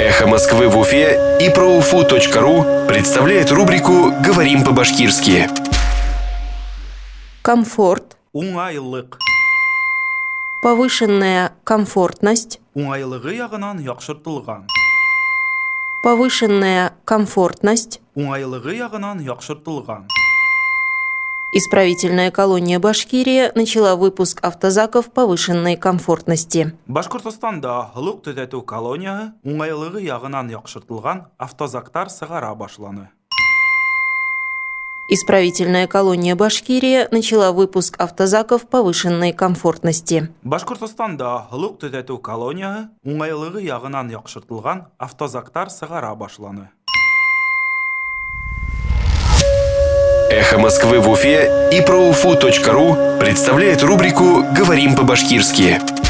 Эхо Москвы в Уфе и проуфу.ру представляет рубрику «Говорим по-башкирски». Комфорт, Уңайлыҡ. Повышенная комфортность, Уңайлығы яғынан яҡшыртылған. Повышенная комфортность. Уңайлығы яғынан яҡшыртылған. Исправительная колония Башкирия начала выпуск автозаков повышенной комфортности. Башҡортостанда холоҡ төҙәтеү колонияһы уңайлығы яғынан яҡшыртылған автозактар сығара башланы. Исправительная колония Башкирия начала выпуск автозаков повышенной комфортности. Башҡортостанда холоҡ төҙәтеү колонияһы уңайлығы яғынан яҡшыртылған автозактар сығара башланы. Эхо Москвы в Уфе и проуфу.ру представляет рубрику «Говорим по-башкирски».